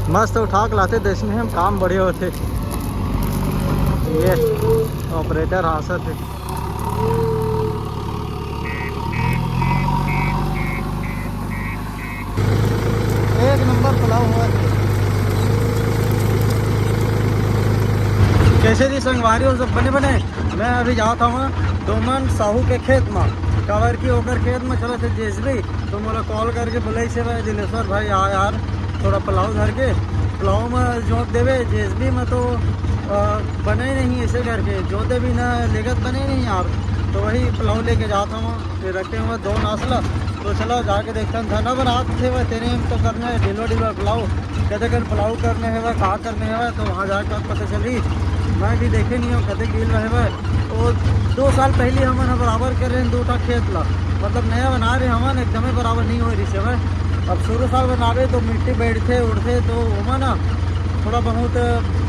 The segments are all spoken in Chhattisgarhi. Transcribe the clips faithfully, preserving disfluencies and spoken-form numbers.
मस्त उठा के लाथे, देसने हम काम बढ़िया होथे। ये ऑपरेटर हाँसत हे। एक नंबर पुलाव हुआ है। कैसे जी संगवारी हो, सब बने बने? मैं अभी जात हवं डोमन साहू के खेत म, काबर कि ओकर खेत म चलत हे जेसीबी। तो मोला कॉल करके बोले से, "भाई दिलेश्वर भाई, आ यार, थोड़ा पुलाव धर के पुलाव म जोत देवे, जेसीबी म तो अ, बने ही नहीं ऐसे करके, जोते भी ना लेगत बने ही नहीं यार।" तो वही पुलाव लेके जात हवं। ये रखे हुए दो नासला। तो चलो जाके देखते हैं, धना बनात थे वह तेरे में तो करना है डिलो डिलो पुलाव, कदे कन पुलाव करने है वह, का करने है वह, तो वहाँ जाके पता चली। मैं भी देखे नहीं हूँ कदे डील रहे वह। वो दो साल पहले हमन ह बराबर कर रहे हैं दो ठा खेत ला, मतलब नया बना रहे हमन, एकदमे बराबर नहीं हो रही से वह। अब शुरू साल बनावे तो मिट्टी बैठते उठते तो ओमा ना थोड़ा बहुत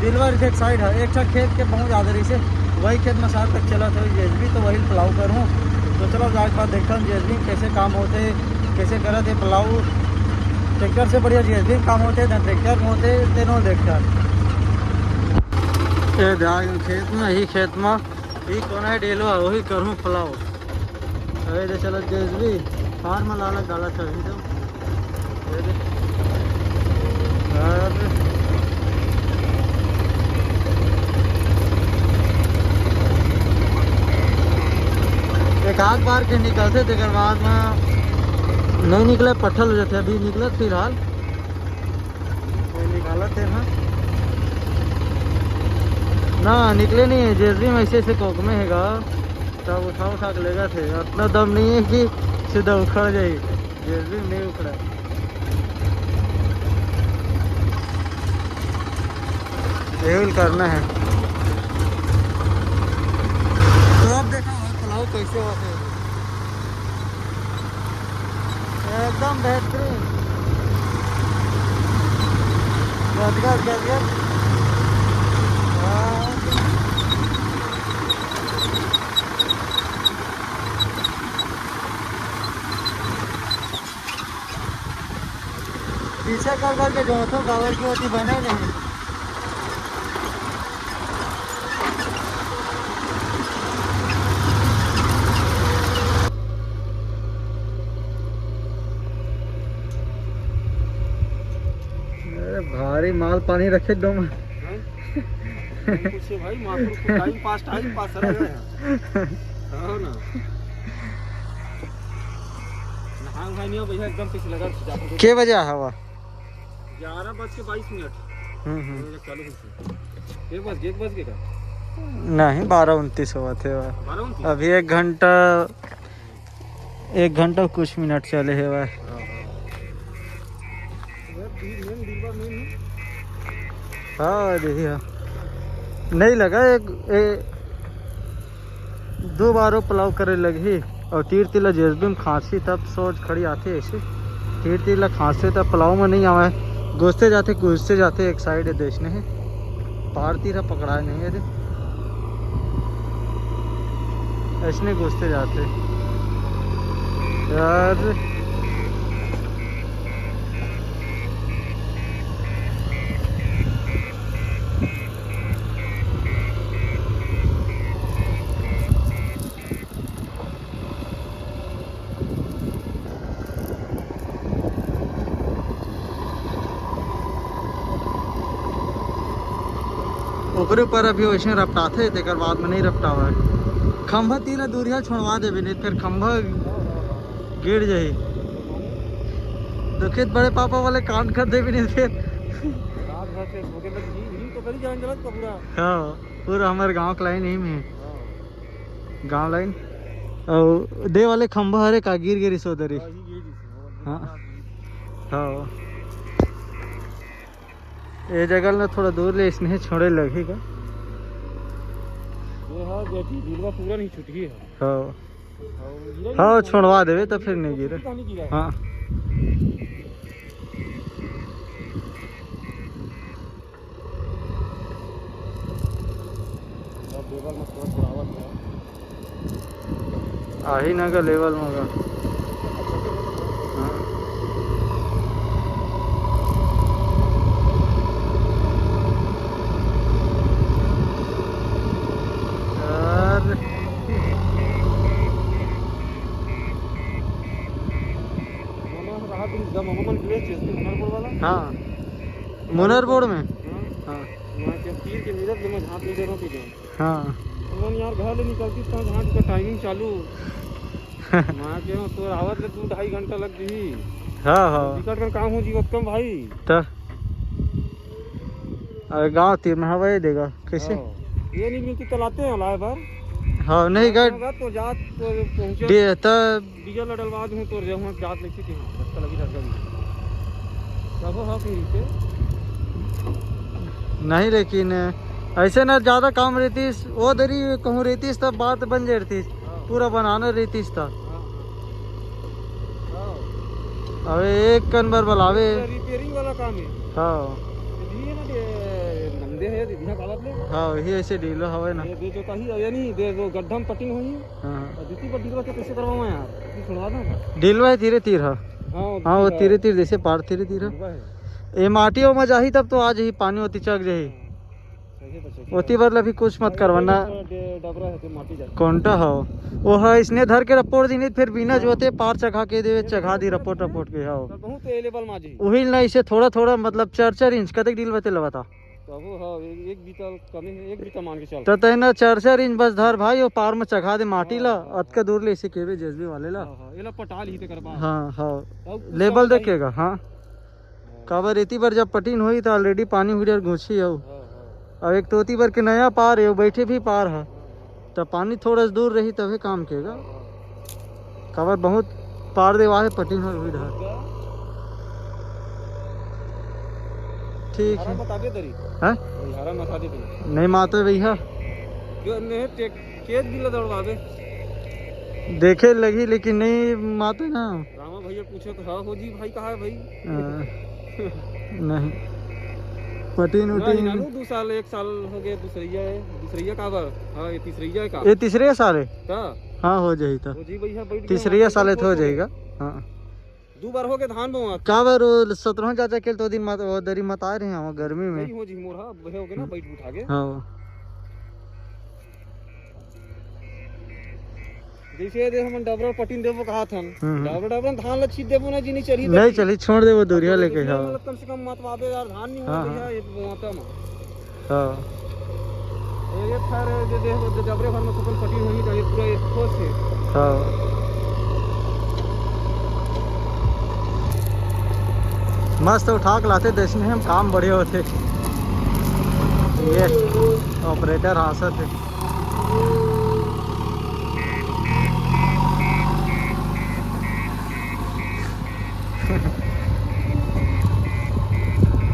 डिलवा रहिथे एक साइड ह, एक ठा खेत के बहुत ज़्यादा रहिसे, वही खेत में शायद तक चलत हो जेसीबी, तो वही पुलाव करूँ। तो चलो जाके बाद देखता हूँ जेसीबी कैसे काम होते, कैसे करत हे पुलाव। ट्रैक्टर से बढ़िया जेसीबी काम होते, ना ट्रैक्टर में होते, तेनों देखता। ये जाके खेत में, ही खेत में, ही कोना डेलवा, वही करूँ पुलाव। अरे दे चलो जेसीबी, फार्म लाला डाला चाही तो। एक आध बार के निकलते, तेकर बाद में नहीं निकले, पट्ठल हो जाते। अभी निकलत फिलहाल कोई निकालत है ना, ना निकले नहीं है। जेसीबी में ऐसे ऐसे कोक में हैगा, तब उठा उठा के लेगा थे। इतना दम नहीं है कि सीधा उखड़ जाए, जेसीबी में नहीं उखड़ा। यही करना है। तो अब देखा पुलाव कैसे होते हैं, एकदम बेहतरीन। गदगद गदगद। हाँ। पीछे कर करके जोथो, काबर की होती बने नहीं। अरे भारी माल पानी रखे डोम। हाँ? पूछे भाई, माथुर को टाइम पास, टाइम पास चला गया। हो ना। नहाए उहाए नहीं हो भैया, एकदम पीछे लगा जा। के बजे आया हवा? ग्यारह बज के बाईस मिनट। हम्म, हम्म। चालू हो गया। एक बज गए, एक बज गए का? नहीं, बारह उनतीस हुआ थे। बारह उनतीस? अभी एक घंटा, एक घंटा कुछ मिनट चले हे भाई। हाँ, हाँ। हाँ, देखिए, नहीं लगा एक, ए, दो बार वो पुलाव करे लगही। और तीर तीर ला जेसीबी में खांसी तब सोच खड़ी आथे ऐसे। तीर तीर ला खांसे तब पुलाव में नहीं आवे, घुसते जाते, घुसते जाते एक साइड है देश ने, पार तीर पकड़ाए नहीं है। ऐसने घुसते जाते यार। ओकरे ऊपर अभी वैसे रपटाथे, तेकर बाद में नहीं रपटावे। खंभा तीर दूरिया छोड़वा देबे, नहीं फिर खंभा गिर जाही। दुखित बड़े पापा वाले कांड कर देबे, नहीं फिर। रात भर से सोके लग ही, ही तो करी जान जलत का पूरा। हाँ, पूरा हमारे गांव के लाइन ही में। हाँ। गांव लाइन। और दे वाले खंभा हरे का गिर गिरी सोदरी। हाँ, ही गिर गिरी। हाँ। हाँ। ये जगह ना थोड़ा दूर ले इसने छोड़े लगही का। ये हाँ, बेटी, दिलवा पूरा नहीं छुटही है। हाँ। हाँ, गिरा ही हाँ, नहीं। छोड़वा देवे तो फिर नहीं गिरे। कहाँ नहीं गिरा है? हाँ। अब लेवल में थोड़ा छोड़ावत है। आही ना का लेवल में का। हाँ। हाँ, मुनर बोर्ड में। हाँ। हाँ। वहाँ के तीर के मिरर ले मैं झाँक नहीं दे रहा हूँ तुझे। हाँ। मन यार, घर ले निकलती तो झाँक का टाइमिंग चालू। वहाँ के तो आवत ले दो ढाई घंटा लग गई। हाँ, हाँ। टिकट कर काम हो जी, कम भाई। तो अरे, गाँव तीर में हवा ही देगा, कैसे? हाँ। ये नहीं मिलती, चलाते हैं लाए बार। हाँ, नहीं, गाइड। होगा तो जा, तो पहुँचे। डे-, तब डीजल डलवा दूँ तो रहूँ, जात नहीं सीखे, धक्का लगी, धक्का लगी। तब हो फिर इसे। नहीं, लेकिन ऐसे ना, ज़्यादा काम रहतीस, वो दरी कहूँ रहतीस, तब बात बन जातीस। हाँ। पूरा बनाना रहतीस था। हाँ, हाँ। हाँ। अबे, एक कन बर बलावे। रिपेयरिंग वाला काम है। हाँ। ये भी है ना, ये नंदे है, दीदी, हाँ, कावत ले। हाँ, वही ऐसे डीलो हवे ना। ये दे जो ताही, ये नहीं, दे वो गड्ढा में पटिंग हुई। हाँ, हाँ। और दूसरी पर डीलवा के कैसे करवाऊँ यार? ये सुनवा दो। डीलवा है तीरे तीर, हाँ। हाँ, हाँ, वो तीरे तीर, जैसे पार तीरे तीर है। डीलवा है। ये माटी ओमा जाही तब तो आ जाही, पानी ओती चक जाही। हाँ। सही है, तो सही है। ओती बर ला भी कुछ मत करवाना। डबरा है तो माटी जाती। कोंटा हो। वो है, इसने धर के रपोट दी नहीं, फिर बिना हाँ। जोते पार चघा के देवे, चघा दी रपोट रपोट के, हाँ। तो बहुत अवेलेबल माजी। वही ना, इसे थोड़ा थोड़ा, मतलब, चार चार इंच कतेक डील बते लगा था। तो वो हाँ, एक, एक बीता कमी है, एक बीता मान के चल। तो तैना चार चार इंच बस धर भाई, वो पार में चघा दे माटी ला, हाँ, हाँ, अतका हाँ। दूर ले इसे केबे जेसीबी वाले ला। हाँ, हाँ, ये ला पटाल ही ते करबा। हाँ, हाँ। अब कुछ लेबल समझ आई। देखेगा, हाँ। हाँ। काबर एती बर जब पटिन होई त already पानी हुई डर घुसी अउ। हाँ, हाँ। अब एक तो ओती बर के नया पार है, बैठे भी पार है। हाँ, हाँ। त पानी थोड़ा सा दूर रही तभी काम केगा। हाँ, हाँ। काबर बहुत पार देवा है पटिन हुई डर। ठीक हरा है। मत आबे दरी। हैं? वही हरा मत आबे दरी। नहीं मातो भैया। जो नहीं टेक-, खेत भी ला दौड़वा दे। देखे लगी लेकिन नहीं मातो ना। रामा भैया पूछे तो, "हाँ हो जी भाई, कहाँ है भाई?" हाँ। नहीं। पटीन ना, उटीन। नानू दो साल, एक साल हो गए, दूसरैया है, दूसरैया का बार? हाँ, ये तीसरैया है का? ये तीसरे साल है? का? हाँ, हो जाही तो। हो जी भैया, बैठ गया, तीसरैया बैठ साल है गया, तो हो बैठ गया। जाएगा। हाँ। दो बार हो गए धान बोआ। का बार वो सत्रह चाचा के तो दिन मत, वो दरी मत आए रहे हैं वहाँ गर्मी में। नहीं हो जी मोर, हाँ, वह हो गए ना, हम्म। बैठ उठा के। हाँ। जैसे ये दे हमन डबरा पटिन देबो कहा थन। हम्म, हम्म। डबरा, डबरा धान ला छीट देबो ना जी, नहीं चली नहीं तो चली, छोड़ देबो दूरिया अब लेके, दूरिया हाँ। मतलब कम से कम मत आबे यार, धान नहीं हाँ, हुआ हाँ। ये माता में। हाँ। ये, ये फर है, जो देखो, जो डबरे भर में कुकन पटिन होई, तो ये पूरा ये ठोस है। हाँ। मस्त उठा के लाते देश में हम, काम बढ़िया होते। ये ऑपरेटर हाँसत है।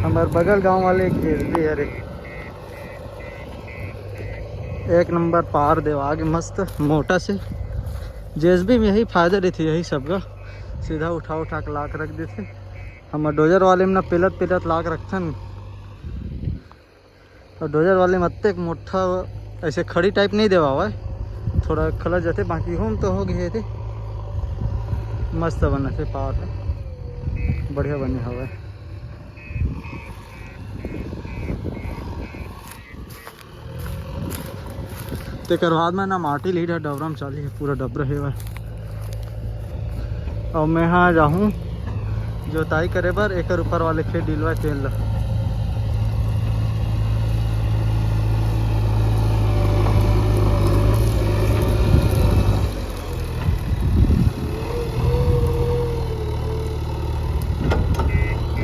हमार बगल गांव वाले एक जेसीबी है रे, एक नंबर पार देवा आगे मस्त मोटा से। जेसीबी में यही फायदा रहती, यही सबका सीधा उठा उठा के लाख रख देते। हम डोजर वाले में ना पेलत पेलत लाख रखथन। और डोजर वाले में अत्तेक मोटा ऐसे खड़ी टाइप नहीं देवा हुआ है, थोड़ा खलत जाते, बाकी होम तो हो गए थे। मस्त बना थे पार है, बढ़िया बने हुआ है। तेकर बाद में ना माटी लीड है, डबरा में चाली है, पूरा डबरा है भाई। अब मैं हाँ जाहूँ जोताई करे बर एकर ऊपर वाले खेत डिलवा तेल ला।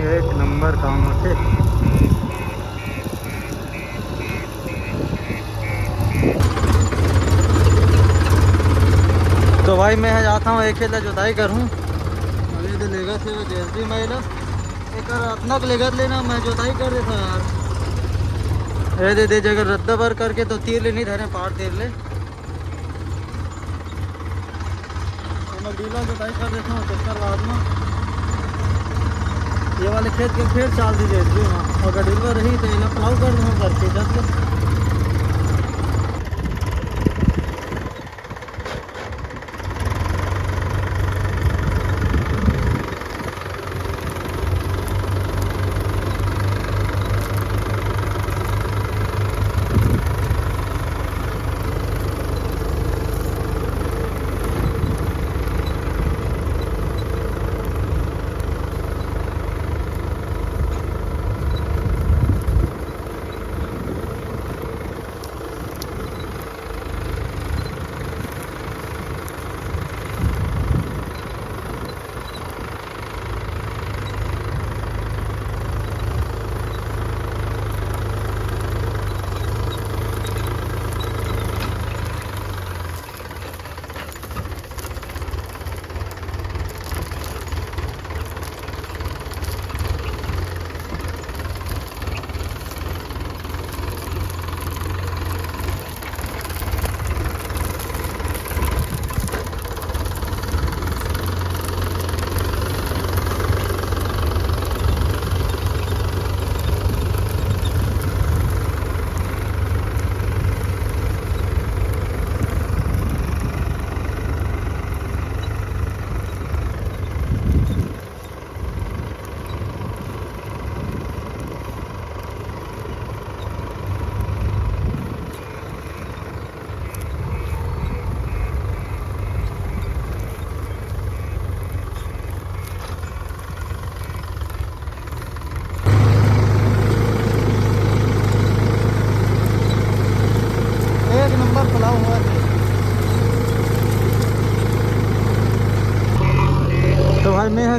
एक नंबर काम होथे। तो भाई मैं जाता हूँ, एक खेत ला जोताई करूँ। अभी तो लेगा थे वो जेसीबी माइला, एक अतना के लेगत लेना, मैं जोताई कर देता यार। ये दे दे, जगह रद्दा बर करके तो तीर ले नहीं धरे, पार तीर ले। तो मैं डीलर जोताई कर देता हूँ, तेकर बाद में ये वाले खेत के फिर चाल दीजिए जी। हाँ, अगर डीलर रही तो ये प्लाऊ कर दूँ करके जब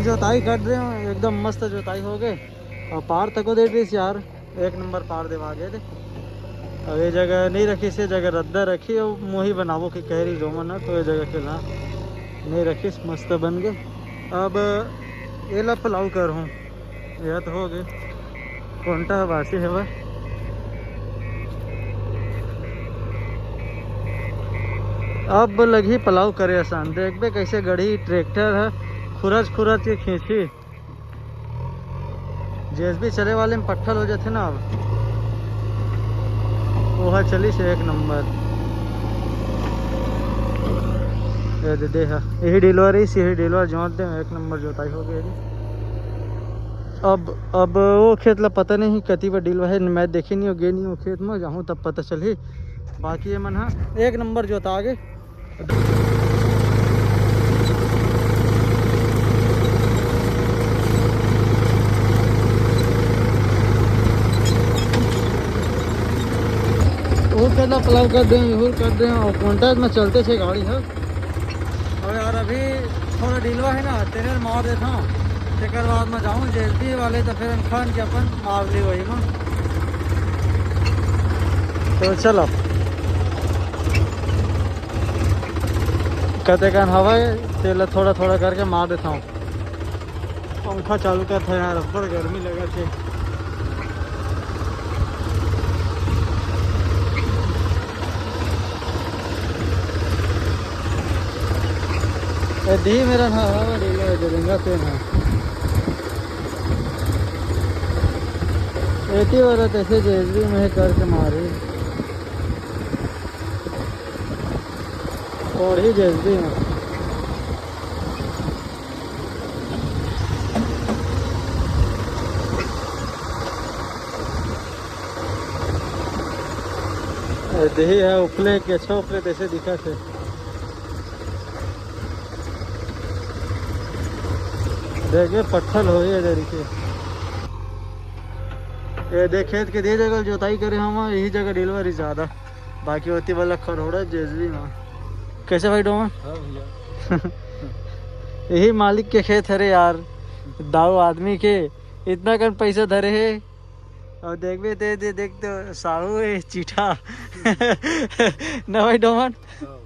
जोताई कर दे, एकदम मस्त जोताई हो गे। अउ पार तको दे रहिस यार, एक नंबर पार देवा गे दे। अब ये जगह नहीं रखिस, ये जगह रद्दा रखी, अउ मोही बनाबो के कह रही डोमन ह, तो ये जगह के ला नहीं रखिस, मस्त बन गे। अब एला पलाऊ करहूँ, यह तो हो गे, कोंटा बासी हवय। अब लगही पलाऊ करे असन, देखबे कैसे गढ़ी ट्रैक्टर ह खुरच खुरच के खींची। जेसीबी चले वाले में पट्ठल हो जाथे ना, अब वो ह चलिस एक नंबर। ये दे, दे ह, यही डिलवा रहिस, यही डिलवा जोत दे, एक नंबर जोताई हो गई। अब अब वो खेत ला पता नहीं कति बार डिलवा है, मैं देखे नहीं हो, गे नहीं हो खेत में, जाहूँ तब पता चलही। बाकी ये मन ह एक नंबर जोता गे। वो कहला पलाव कर दे, इहू कर दे, और कॉन्टैक्ट में चलते छे गाड़ी है। और यार, अभी थोड़ा डिलवा है ना, तेरे मार देता हूँ, तेकर बाद में जाऊँ जेसीबी वाले, तो फिर हम खान के अपन मार ली वही में। तो चलो, कते कन हवा है, तेला थोड़ा थोड़ा करके मार देता हूँ। पंखा चालू कर था यार, अब्बड़ गर्मी लगा थे। ए, दी मेरा ना हवा डिलवा है, जो रेंगा ते ना। एती वाला तैसे जेसीबी में करके मारी। और ही जेसीबी में। ए, देही है उपले के अच्छा उपले तैसे दिखा थे। देखे पत्थर हो ये डरी के। ये देख खेत के दे जगह जोताई करे हम, यही जगह डिलीवरी ज्यादा, बाकी होती वाला खरोड़ा जेसीबी में। कैसे भाई डोमन? हाँ भैया। यही मालिक के खेत हरे यार, दाऊ आदमी के इतना कन पैसा धरे है। और देखबे दे, दे, देख तो साहू है चीठा। ना भाई डोमन? हाँ।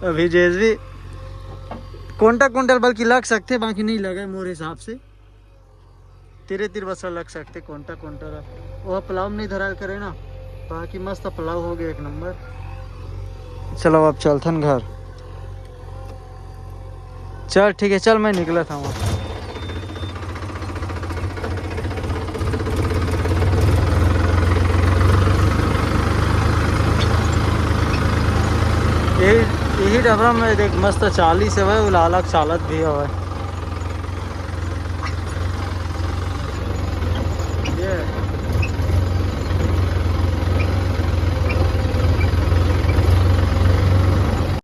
अभी जेसीबी कोंटा कुंटल बल्कि लग सकते, बाकी नहीं लगे मोर हिसाब से। तेरे तीर बस लग सकते कोंटा कोंटा ला। वो पलाव में नहीं धराल करे ना, बाकी मस्त पलाव हो गया एक नंबर। चलो अब चलथन घर। चल ठीक है, चल मैं निकला था वहाँ। यही यही डबरा में देख मस्त चालीस है भाई, वो लालक चालत भी है भाई।